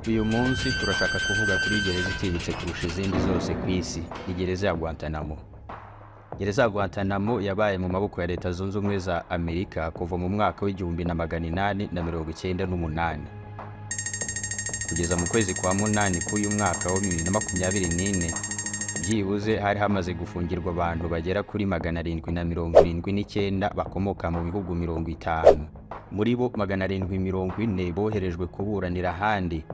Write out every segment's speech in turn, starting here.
Uyu munsi turashaka kuvuga kuri gereza itinyitse kurusha izindi zose ku isi, ni gereza ya Guantanamo. Gereza ya Guantanamo yabaye mu maboko ya Leta Zunze Ubumwe za Amerika kuva mu mwaka w'1898 kugeza mu kwezi kwa munani k'uyu mwaka wa 2024. Byibuze hari hamaze gufungirwa abantu bagera kuri 779 bakomoka mu bihugu 50. Muri bo 740 boherejwe kuburanira ahandi,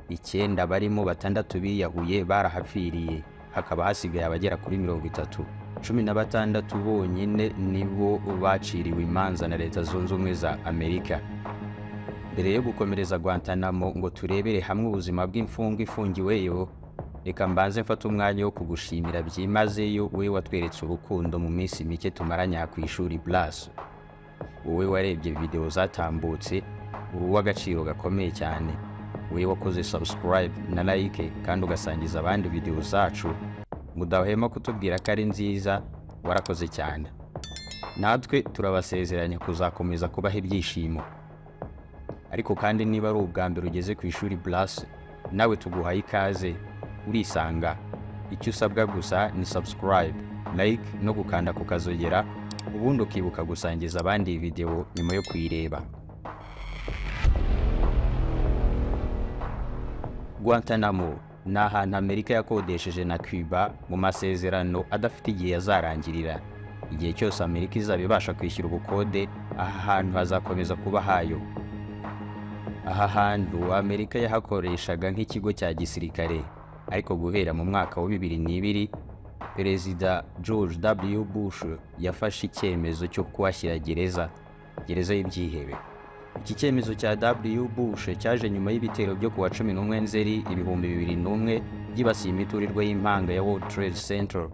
9 barimo 6 biyahuye barahapfiriye, hakaba hasigaye abagera kuri 30. 16 bonyine nibo baciriwe imanza na Leta Zunze Ubumwe za Amerika. Mbere yo gukomereza Guantanamo ngo turebere hamwe ubuzima bw'imfungwa ifungiweyo, reka mbanze mfate umwanya wo kugushimira byimazeyo wowe watweretse urukundo mu minsi mike tumaranye aha ku ishuri Blast. Wowe warebye video zatambutse, uri uw'agaciro gakomeye cyane. Wowe wakoze subscribe na like kandi ugasangiza abandi video zacu, mudahwema kutubwira ko ari nziza, warakoze cyane. Natwe turabasezeranya kuzakomeza kubaha ibyishimo. Ariko kandi niba ari ubwa mbere ugeze ku ishuri Blast, nawe tuguhaye ikaze, urisanga. Icyo usabwa gusa ni subscribe, like no gukanda ku kazogera, ubundi ukibuka gusangiza abandi iyi video nyuma yo kuyireba. Guantanamo ni ahantu Amerika yakodesheje na Cuba mu masezerano adafite igihe azarangirira. Igihe cyose Amerika izaba ibasha kwishyura ubukode, aha hantu hazakomeza kuba hayo. Aha hantu Amerika yahakoreshaga nk'ikigo cya gisirikare, ariko guhera mu mwaka wa 2002 Perezida George W. Bush yafashe icyemezo cyo kuhashyira gereza, gereza y'ibyihebe. Iki cyemezo cya W. Bush cyaje nyuma y'ibitero byo kuwa 11 Nzeri 2001 byibasiye imiturirwa y'impanga ya World Trade Center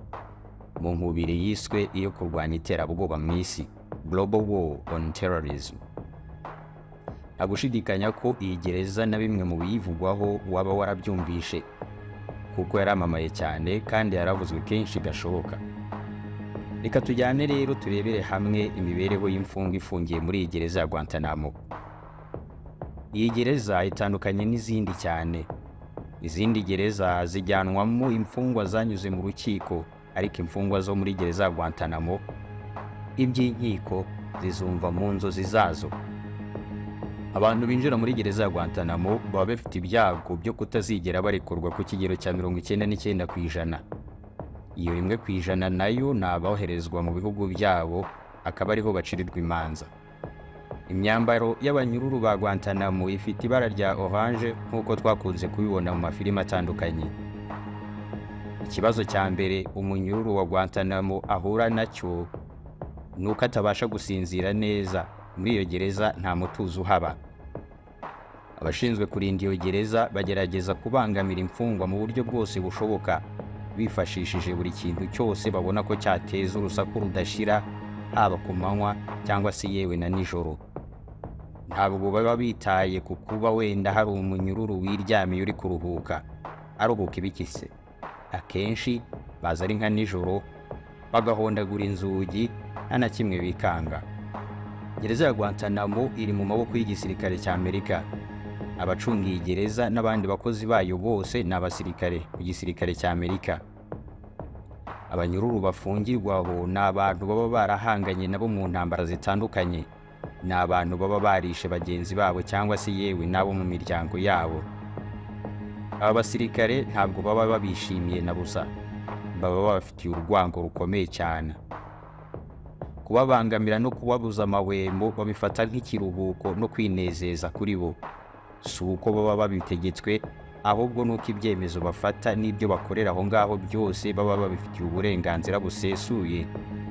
mu nkubiri yiswe iyo kurwanya iterabwoba mu isi, Global War on Terrorism. Nta gushidikanya ko iyi gereza na bimwe mu biyivugwaho waba warabyumvishe, kuko yaramamaye cyane kandi yaravuzwe kenshi gashoboka. Reka tujyane rero turebere hamwe imibereho y'imfungwa ifungiye muri iyi gereza ya Guantanamo. Iyi gereza itandukanye n'izindi cyane. Izindi gereza zijyanwamo imfungwa zanyuze mu rukiko, ariko imfungwa zo muri gereza ya Guantanamo iby'inkiko zizumva mu nzozi zazo. Abantu binjira muri gereza ya Guantanamo baba bafite ibyago byo kutazigera barekurwa ku kigero cya 99%. Iyo 1% nayo ni aboherezwa mu bihugu byabo, akaba ariho bacirirwa imanza. Imyambaro y'abanyururu ba Guantanamo ifite ibara rya orange nk'uko twakunze kubibona mu mafilimi atandukanye. Ikibazo cya mbere umunyururu wa Guantanamo ahura nacyo ni uko atabasha gusinzira neza. Muri iyo gereza nta mutuzo uhaba. Abashinzwe kurinda iyo gereza bagerageza kubangamira imfungwa mu buryo bwose bushoboka, bifashishije buri kintu cyose babona ko cyateza urusaku rudashira, haba ku manywa cyangwa se yewe na nijoro. Ntabwo baba bitaye ku kuba wenda hari umunyururu wiryamiye uri kuruhuka. Aruhuka ibiki se? Akenshi baza ari nka nijoro bagahondagura inzugi, nta na kimwe bikanga. Gereza ya Guantanamo iri mu maboko y'igisirikare cya Amerika. Abacunga iyi gereza n'abandi bakozi bayo bose ni abasirikare mu gisirikare cya Amerika. Abanyururu bafungirwa aho ni abantu baba barahanganye nabo mu ntambara zitandukanye, ni abantu baba barishe bagenzi babo cyangwa se yewe n'abo mu miryango yabo. Aba basirikare ntabwo baba babishimiye na busa, baba babafitiye urwango rukomeye cyane. Kubabangamira no kubabuza amahwemo babifata nk'ikiruhuko no kwinezeza kuri bo. Si uko baba babitegetswe, ahubwo ni uko ibyemezo bafata n'ibyo bakorera aho ngaho byose baba babifitiye uburenganzira busesuye,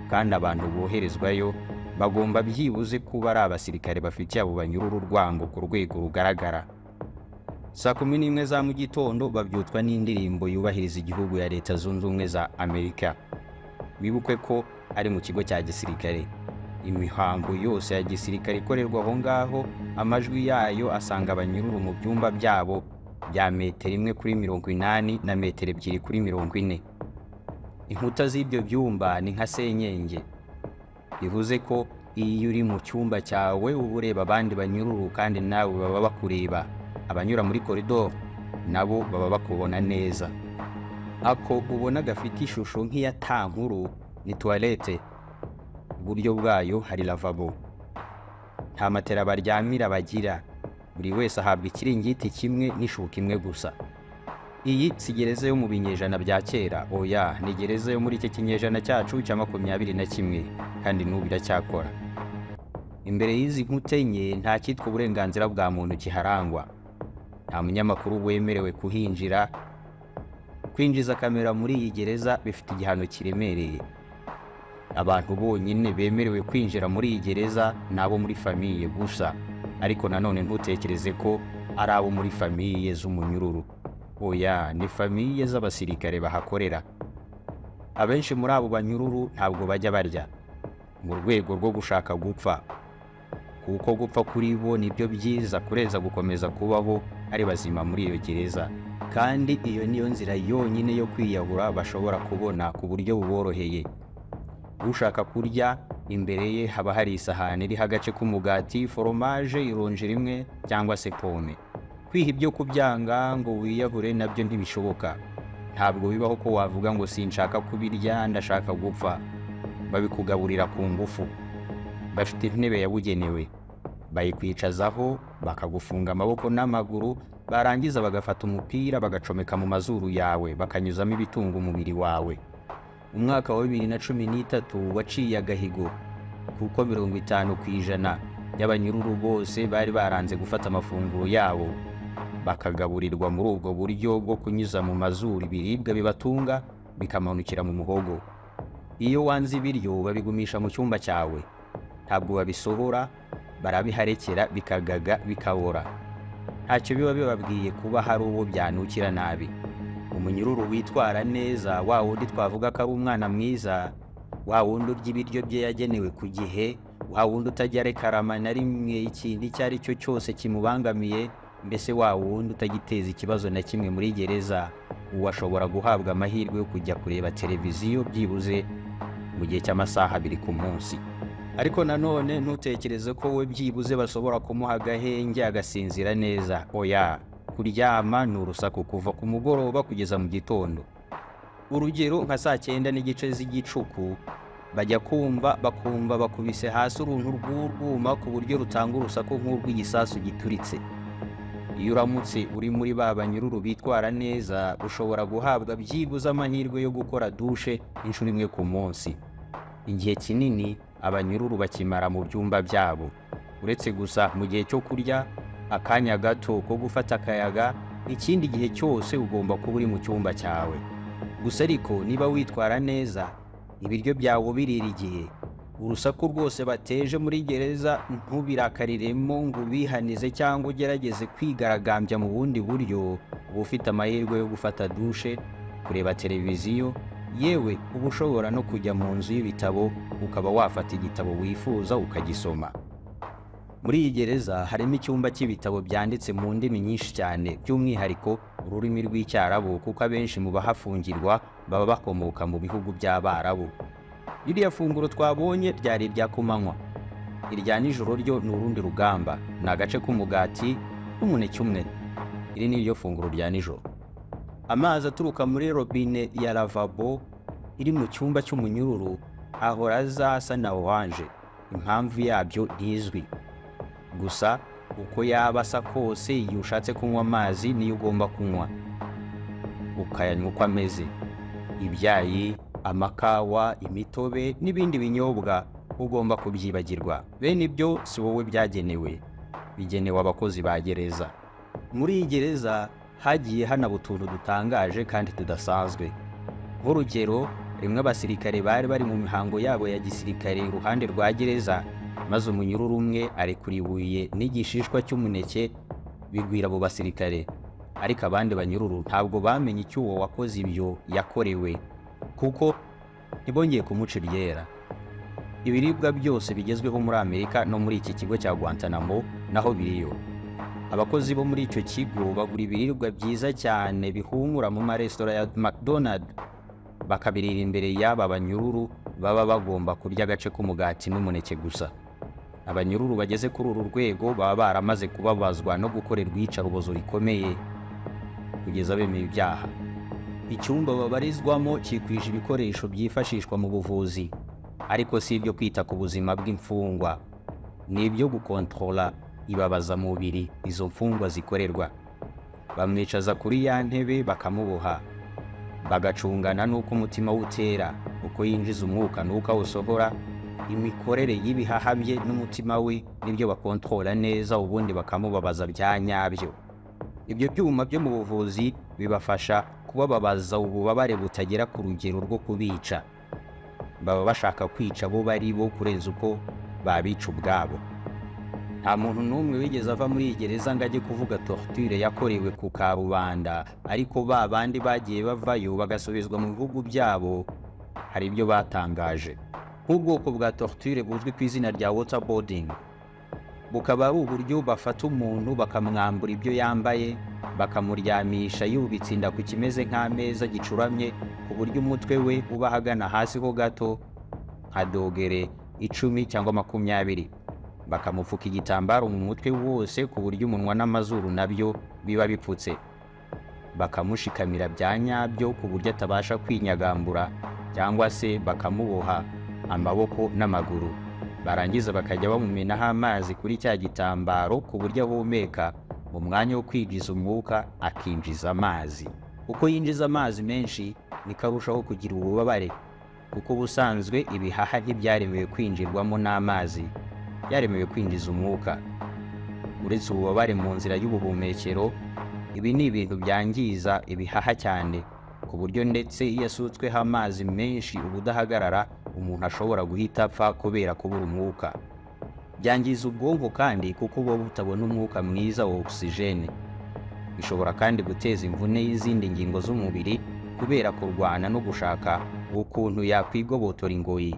kandi abantu boherezwayo bagomba byibuze kuba ari abasirikare bafitiye abo banyururu urwango ku rwego rugaragara. Saa 11 za mu gitondo babyutswa n'indirimbo yubahiriza igihugu ya Leta Zunze Ubumwe za Amerika. Wibuke ko ari mu kigo cya gisirikare. Imihango yose ya gisirikare ikorerwa aho ngaho, amajwi yayo asanga abanyururu mu byumba byabo bya metero 1 kuri 80 na metero 2 kuri 40. Inkuta z'ibyo byumba ni nka senyenge, bivuze ko iyo uri mu cyumba cyawe uba ureba abandi banyururu kandi nawe baba bakureba. Abanyura muri koridoro Nabo baba bakubona neza. Ako ubona gafite ishusho nk'iya tankuru ni toilette. Iburyo bwayo hari lavabo. Nta matera baryamira bagira, buri wese ahabwa ikiringiti kimwe n'ishuka imwe gusa. Iyi si gereza yo mu binyejana bya kera, oya, ni gereza yo muri iki kinyejana cyacu cya 21, kandi n'ubu iracyakora. Imbere y'izi nkuta enye nta cyitwa uburenganzira bwa muntu kiharangwa. Nta munyamakuru wemerewe kuhinjira. Kwinjiza kamera muri iyi gereza bifite igihano kiremereye. Abantu bonyine bemerewe kwinjira muri iyi gereza ni abo muri famille gusa, ariko nanone ntutekereze ko ari abo muri famille z'umunyururu, oya, ni famille z'abasirikare bahakorera. Abenshi muri abo banyururu ntabwo bajya barya mu rwego rwo gushaka gupfa, kuko gupfa kuri bo nibyo byiza kurenza gukomeza kubaho ari bazima muri iyo gereza, kandi iyo niyo nzira yonyine yo kwiyahura bashobora kubona ku buryo buboroheye. Ushaka kurya, imbere ye haba hari isahani iriho agace k'umugati, foromaje, ironji rimwe cyangwa se pome. Kwiha ibyo kubyanga ngo wiyahure nabyo ntibishoboka. Ntabwo bibaho ko wavuga ngo sinshaka kubirya, ndashaka gupfa. Babikugaburira ku ngufu. Bafite intebe yabugenewe, bayikwicazaho, bakagufunga amaboko n'amaguru, barangiza bagafata umupira bagacomeka mu mazuru yawe, bakanyuzamo ibitunga umubiri wawe. Umwaka wa 2013 waciye agahigo, kuko 50% y'abanyururu bose bari baranze gufata amafunguro yabo, bakagaburirwa muri ubwo buryo bwo kunyuza mu mazuru ibiribwa bibatunga bikamanukira mu muhogo. Iyo wanze ibiryo babigumisha mu cyumba cyawe, ntabwo babisohora, barabiharekera bikagaga bikabora. Ntacyo biba bibabwiye kuba hari uwo byanukira nabi. Umunyururu witwara neza, wa wundi twavuga ko ari umwana mwiza, wa wundi urya ibiryo bye yagenewe ku gihe, wa wundi utajya arekarama na rimwe ikintu icyo ari cyo cyose kimubangamiye, mbese wa wundi utagiteza ikibazo na kimwe muri gereza, uwo ashobora guhabwa amahirwe yo kujya kureba televiziyo byibuze mu gihe cy'amasaha 2 ku munsi. Ariko nanone ntutekereze ko we byibuze bashobora kumuha agahenge agasinzira neza, oya. Kuryama ni urusaku kuva ku mugoroba kugeza mu gitondo. Urugero nka saa 9:30 z'igicuku bajya kumva bakumva bakubise hasi uruntu rw'urwuma ku buryo rutanga urusaku nk'urw'igisasu gituritse. Iyo uramutse uri muri ba banyururu bitwara neza, ushobora guhabwa byibuze amahirwe yo gukora dushe inshuro imwe ku munsi. Igihe kinini abanyururu bakimara mu byumba byabo, uretse gusa mu gihe cyo kurya, akanya gato ko gufata akayaga, ikindi gihe cyose ugomba kuba uri mu cyumba cyawe. Gusa ariko niba witwara neza, ibiryo byawe ubirira igihe, urusaku rwose bateje muri gereza ntubirakariremo ngo ubihanize cyangwa ugerageze kwigaragambya mu bundi buryo, uba ufite amahirwe yo gufata dushe, kureba televiziyo, yewe uba ushobora no kujya mu nzu y'ibitabo ukaba wafata igitabo wifuza ukagisoma. Muri iyi gereza harimo icyumba cy'ibitabo byanditse mu ndimi nyinshi cyane, by'umwihariko ururimi rw'Icyarabu, kuko abenshi mu bahafungirwa baba bakomoka mu bihugu by'Abarabu. Ririya funguro twabonye ryari irya ku manywa. Irya nijoro ryo ni urundi rugamba, ni agace k'umugati n'umuneke umwe. Iri ni ryo funguro rya nijoro. Amazi aturuka muri robine ya lavabo iri mu cyumba cy'umunyururu ahora aza asa na oranje. Impamvu yabyo ntizwi. Gusa uko yaba asa kose, igihe ushatse kunywa amazi niyo ugomba kunywa, ukayanywa uko ameze. Ibyayi, amakawa, imitobe n'ibindi binyobwa ugomba kubyibagirwa. Bene ibyo si wowe byagenewe, bigenewe abakozi ba gereza. Muri iyi gereza hagiye hanaba utuntu dutangaje kandi tudasanzwe. Nk'urugero, rimwe abasirikare bari bari mu mihango yabo ya gisirikare iruhande rwa gereza, maze umunyururu umwe arekura ibuye n'igishishwa cy'umuneke bigwira abo basirikare. Ariko abandi banyururu ntabwo bamenye icyo uwo wakoze ibyo yakorewe, kuko ntibongeye kumuca iryera. Ibiribwa byose bigezweho muri Amerika no muri iki kigo cya Guantanamo naho biriyo. Abakozi bo muri icyo kigo bagura ibiribwa byiza cyane bihumura mu maresitora ya McDonald, bakabirira imbere y'aba banyururu baba bagomba kurya agace k'umugati n'umuneke gusa. Abanyururu bageze kuri uru rwego baba baramaze kubabazwa no gukorerwa iyicarubozo rikomeye. Kugeza bemeye ibyaha. Icyumba babarizwamo cyikwije ibikoresho byifashishwa mu buvuzi, ariko si ibyo kwita ku buzima bw'imfungwa, ni ibyo gukontorora ibabazamubiri izo mfungwa zikorerwa. Bamwicaza kuri ya ntebe, bakamuboha, bagacungana n'uko umutima we utera, uko yinjiza umwuka n'uko awusohora, imikorere y'ibihaha bye n'umutima we, nibyo bakontorora neza, ubundi bakamubabaza bya nyabyo. Ibyo byuma byo mu buvuzi bibafasha kubababaza ububabare butagera ku rugero rwo kubica. Baba bashaka kwica abo bari bo kurenza uko babica ubwabo. Nta muntu n'umwe wigeze ava muri iyi gereza ngo ajye kuvuga torture yakorewe ku karubanda, ariko ba bandi bagiye bavayo bagasubizwa mu bihugu byabo hari ibyo batangaje, nk'ubwoko bwa torture buzwi ku izina rya waterboarding, bukaba ari uburyo bafata umuntu bakamwambura ibyo yambaye, bakamuryamisha yubitse inda ku kimeze nk'ameza gicuramye, ku buryo umutwe we uba ahagana hasi ho gato nka dogere 10 cyangwa 20, bakamupfuka igitambaro mu mutwe wose ku buryo umunwa n'amazuru nabyo biba bipfutse, bakamushikamira bya nyabyo ku buryo atabasha kwinyagambura, cyangwa se bakamuboha amaboko n'amaguru, barangiza bakajya bamumenaho amazi kuri cya gitambaro ku buryo ahumeka, mu mwanya wo kwinjiza umwuka akinjiza amazi. Uko yinjiza amazi menshi niko arushaho kugira ububabare, kuko ubusanzwe ibihaha ntibyaremewe kwinjirwamo n'amazi, byaremewe kwinjiza umwuka. Uretse ububabare mu nzira y'ubuhumekero, ibi ni ibintu byangiza ibihaha cyane, ku buryo ndetse iyo asutsweho amazi menshi ubudahagarara, umuntu ashobora guhita apfa kubera kubura umwuka. Byangiza ubwonko kandi, kuko buba butabona umwuka mwiza wa ogisijene. Bishobora kandi guteza imvune y'izindi ngingo z'umubiri kubera kurwana no gushaka ukuntu yakwigobotora ingoyi.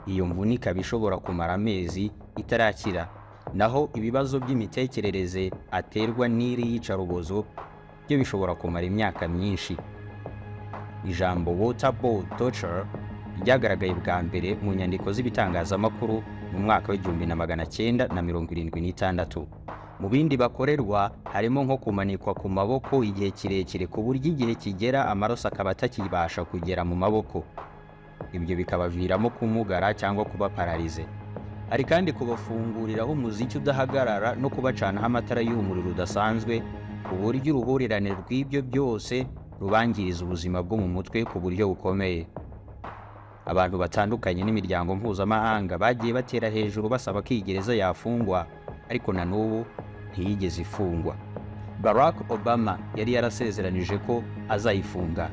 Iyo mvune ikaba ishobora kumara amezi itarakira. Naho ibibazo by'imitekerereze aterwa n'iri yicarubozo byo bishobora kumara imyaka myinshi. Ijambo waterboard torture ryagaragaye bwa mbere mu nyandiko z'ibitangazamakuru mu mwaka w'1976. Mu bindi bakorerwa harimo nko kumanikwa ku maboko igihe kirekire, ku buryo igihe kigera amaraso akaba atakibasha kugera mu maboko, ibyo bikabaviramo kumugara cyangwa kuba paralysé. Hari kandi kubafunguriraho umuziki udahagarara no kubacanaho amatara y'urumuri rudasanzwe, ku buryo uruhurirane rw'ibyo byose rubangiriza ubuzima bwo mu mutwe ku buryo bukomeye. Abantu batandukanye n'imiryango mpuzamahanga bagiye batera hejuru basaba ko iyi gereza yafungwa, ariko na n'ubu ntiyigeze ifungwa. Barack Obama yari yarasezeranije ko azayifunga,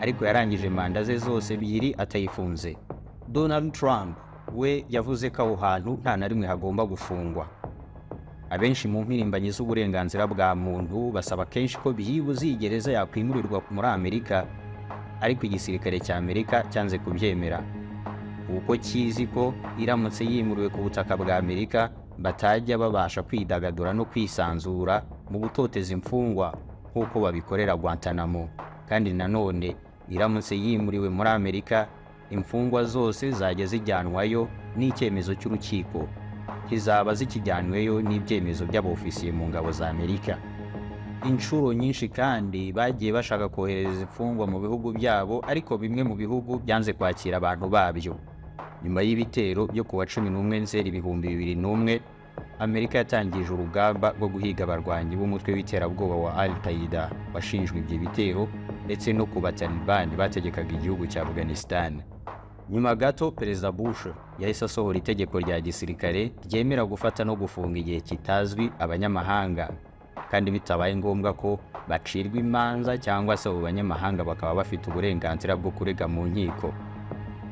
ariko yarangije manda ze zose ebyiri atayifunze. Donald Trump we yavuze ko aho hantu nta na rimwe hagomba gufungwa. Abenshi mu mpirimbanyi z'uburenganzira bwa muntu basaba kenshi ko byibuze iyi gereza yakwimurirwa muri Amerika, ariko igisirikare cya Amerika cyanze kubyemera, kuko kizi ko iramutse yimuriwe ku butaka bwa Amerika batajya babasha kwidagadura no kwisanzura mu gutoteza imfungwa nk'uko babikorera Guantanamo. Kandi nanone iramutse yimuriwe muri Amerika, imfungwa zose zajya zijyanwayo n'icyemezo cy'urukiko, ntizaba zikijyanweyo n'ibyemezo by'abofisiye mu ngabo za Amerika. Inshuro nyinshi kandi bagiye bashaka kohereza imfungwa mu bihugu byabo, ariko bimwe mu bihugu byanze kwakira abantu babyo. Nyuma y'ibitero byo kuwa 11 Nzeri 2001, Amerika yatangije urugamba rwo guhiga abarwanyi b'umutwe w'iterabwoba wa Al Qaeda washinjwe ibyo bitero, ndetse no ku Batalibani bategekaga igihugu cya Afghanistan. Nyuma gato Perezida Bush yahise asohora itegeko rya gisirikare ryemera gufata no gufunga igihe kitazwi abanyamahanga, kandi bitabaye ngombwa ko bacirwa imanza, cyangwa se abo banyamahanga bakaba bafite uburenganzira bwo kurega mu nkiko.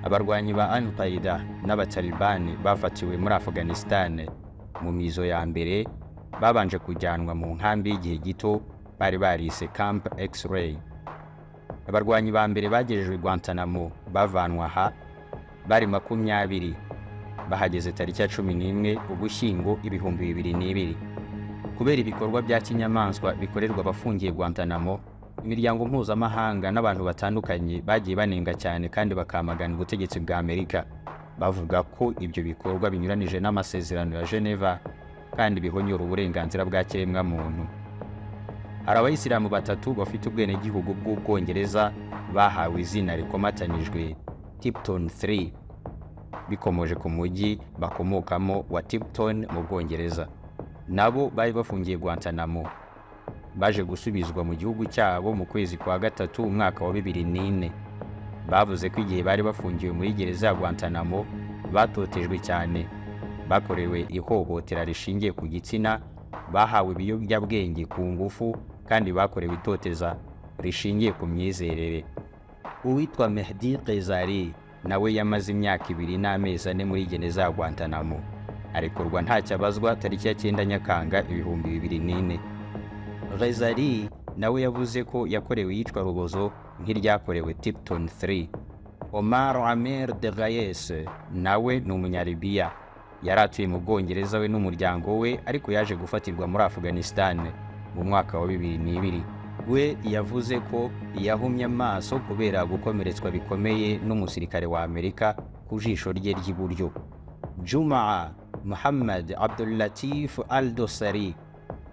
Abarwanyi ba Al Qaeda n'Abatalibani bafatiwe muri Afghanistan mu mizo ya mbere babanje kujyanwa mu nkambi y'igihe gito bari barise Camp X-Ray. Abarwanyi ba mbere bagejejwe Guantanamo bavanwa aha bari 20, bahageze tariki ya 11 Ugushyingo 2002. Kubera ibikorwa bya kinyamaswa bikorerwa abafungiye Guantanamo, imiryango mpuzamahanga n'abantu batandukanye bagiye banenga cyane kandi bakamagana ubutegetsi bwa Amerika, bavuga ko ibyo bikorwa binyuranije n'amasezerano ya Geneva kandi bihonyora uburenganzira bwa kiremwamuntu. Hari Abayisilamu batatu bafite ubwenegihugu bw'Ubwongereza bahawe izina rikomatanijwe Tipton 3, bikomoje ku mujyi bakomokamo wa Tipton mu Bwongereza. Nabo bari bafungiye Guantanamo. Baje gusubizwa mu gihugu cyabo mu kwezi kwa gatatu umwaka wa 2004. Bavuze ko igihe bari bafungiwe muri gereza ya Guantanamo batotejwe cyane, bakorewe ihohotera rishingiye ku gitsina, bahawe ibiyobyabwenge ku ngufu kandi bakorewe itoteza rishingiye ku myizerere. Uwitwa Mehdi Qezari nawe yamaze imyaka 2 n'amezi 4 muri gereza ya Guantanamo, arekurwa ntacyo abazwa tariki ya 9 Nyakanga 2004. Rezari nawe yavuze ko yakorewe iyicwa rubozo nk'iryakorewe Tipton 3. Omar Amer de Rayes nawe ni Umunyalibiya, yari atuye mu Bwongereza we n'umuryango we, ariko yaje gufatirwa muri Afghanistan mu mwaka wa 2002. We yavuze ko yahumye amaso kubera gukomeretswa bikomeye n'umusirikare wa Amerika ku jisho rye ry'iburyo. Jumaa Muhammad Abdullatif Al Dosari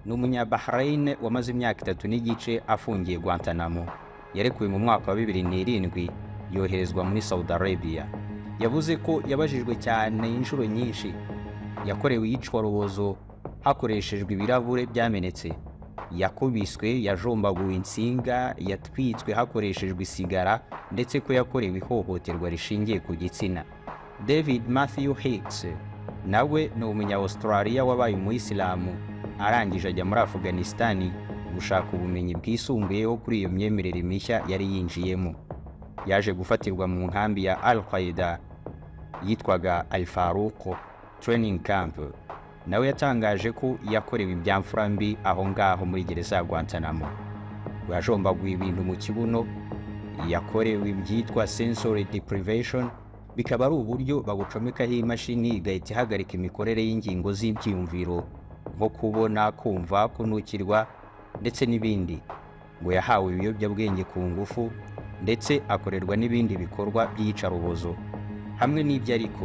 ni Umunyabahrain wamaze imyaka 3 n'igice afungiye Guantanamo. Yarekuwe mu mwaka wa 2007, yoherezwa muri Saudi Arabia. Yavuze ko yabajijwe cyane inshuro nyinshi, yakorewe iyicwarubozo hakoreshejwe ibirahure byamenetse, yakubiswe, yajombaguwe insinga, yatwitswe hakoreshejwe isigara, ndetse ko yakorewe ihohoterwa rishingiye ku gitsina. David Matthew Hicks nawe ni Umunya Australia wabaye Umuyisilamu, arangije ajya muri Afghanistan gushaka ubumenyi bwisumbuyeho kuri iyo myemerere mishya yari yinjiyemo. Yaje gufatirwa mu nkambi ya Al Qaeda yitwaga Al Faruq Training Camp. Nawe yatangaje ko yakorewe ibyamfura mbi aho ngaho muri gereza ya Guantanamo. Yajombaguye ibintu mu kibuno, yakorewe ibyitwa sensory deprivation, bikaba ari uburyo bagucomekaho imashini igahita ihagarika imikorere y'ingingo z'ibyiyumviro nko kubona, kumva, kunukirwa ndetse n'ibindi. Ngo yahawe ibiyobyabwenge ku ngufu ndetse akorerwa n'ibindi bikorwa by'iyicarubozo. Hamwe n'ibyo ariko,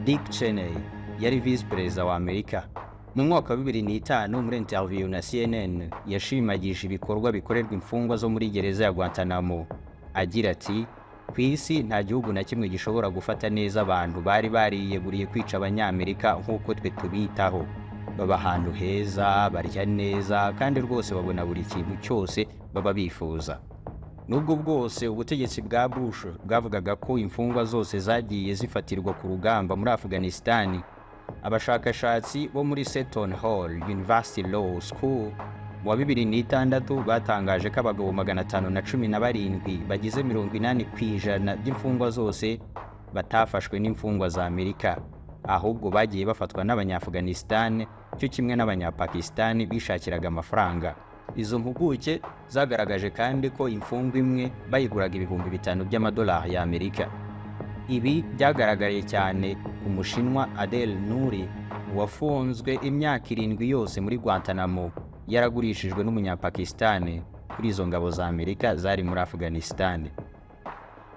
Dick Cheney yari visi perezida wa Amerika mu mwaka wa 2005, muri interview na CNN yashimagije ibikorwa bikorerwa imfungwa zo muri gereza ya Guantanamo, agira ati: "Ku isi nta gihugu na kimwe gishobora gufata neza abantu bari bariyeguriye kwica Abanyamerika nk'uko twe tubitaho. Baba ahantu heza, barya neza kandi rwose babona buri kintu cyose baba bifuza." Nubwo bwose ubutegetsi bwa Bush bwavugaga ko imfungwa zose zagiye zifatirwa ku rugamba muri Afghanistan, abashakashatsi bo muri Seton Hall University Law School mu wa 2006 batangaje ko abagabo 517 bagize 80% by'imfungwa zose batafashwe n'imfungwa za Amerika, ahubwo bagiye bafatwa n'Abanyaafghanistan cyo kimwe n'Abanyapakistan bishakiraga amafaranga. Izo mpuguke zagaragaje kandi ko imfungwa imwe bayiguraga 5000 by'amadolari y'Amerika. Ibi byagaragaye cyane ku Mushinwa Adel Nuri, wafunzwe imyaka 7 yose muri Guantanamo, yaragurishijwe n'Umunyapakistan kuri izo ngabo za Amerika zari muri Afghanistan.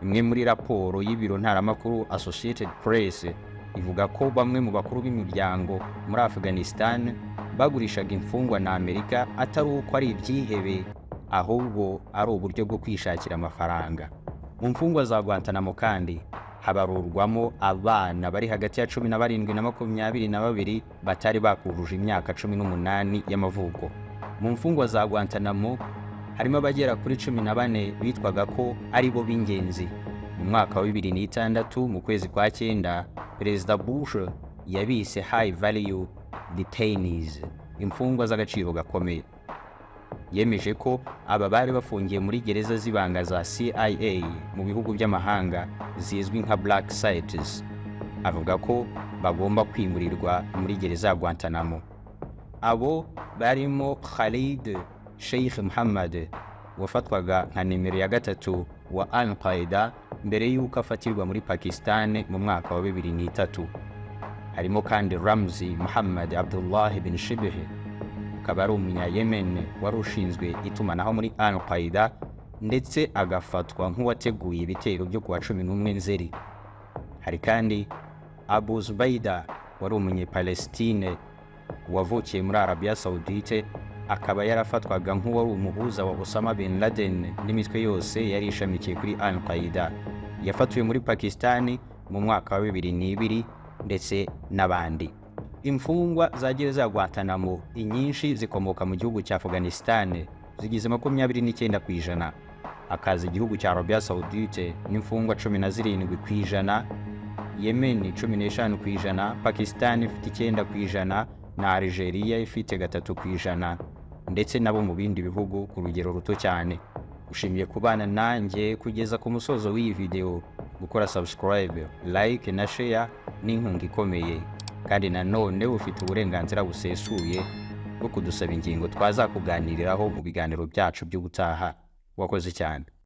Imwe muri raporo y'ibiro ntaramakuru Associated Press ivuga ko bamwe mu bakuru b'imiryango muri Afghanistan bagurishaga imfungwa na Amerika atari uko ari ibyihebe, ahubwo ari uburyo bwo kwishakira amafaranga. Mu mfungwa za Guantanamo kandi habarurwamo abana bari hagati ya 17 na 22 batari bakujuje imyaka 18 y'amavuko. Mu mfungwa za Guantanamo harimo abagera kuri 14 bitwaga ko ari bo b'ingenzi. Mu mwaka wa 2006, mu kwezi kwa cyenda, Perezida Bush yabise high value detainees, imfungwa z'agaciro gakomeye. Yemeje ko aba bari bafungiye muri gereza z'ibanga za CIA mu bihugu by'amahanga zizwi nka black sites, avuga ko bagomba kwimurirwa muri gereza ya Guantanamo. Abo barimo Khalid Sheikh Muhammad, wafatwaga nka nimero ya gatatu wa Al Qaeda mbere y'uko afatirwa muri Pakistan mu mwaka wa 2003. Harimo kandi Ramzi Muhammad Abdullah bin Shibh, akaba ari Umunya-Yemen wari ushinzwe itumanaho muri Al Qaeda ndetse agafatwa nk'uwateguye ibitero byo kuwa 11 Nzeri. Hari kandi Abu Zubaida, wari Umunyepalestine wavukiye muri Arabia Saudite. akaba yarafatwaga nk'uwari umuhuza wa Osama bin Laden n'imitwe yose yari ishamikiye kuri Al Qaeda. Yafatiwe muri Pakistan mu mwaka wa 2002, ndetse n'abandi. Imfungwa za gereza ya Guantanamo inyinshi zikomoka mu gihugu cya Afghanistan, zigize 29%. Hakaza igihugu cya Arabia Saudite n'imfungwa 17%, Yemen 15%, Pakistan ifite 9% na Algeria ifite 3%, ndetse nabo mu bindi bihugu ku rugero ruto cyane. Ushimiye kubana nanjye kugeza ku musozo w'iyi video. Gukora subscribe, like na share ni inkunga ikomeye, kandi nanone ufite uburenganzira busesuye bwo kudusaba ingingo twazakuganiriraho mu biganiro byacu by'ubutaha. Wakoze cyane.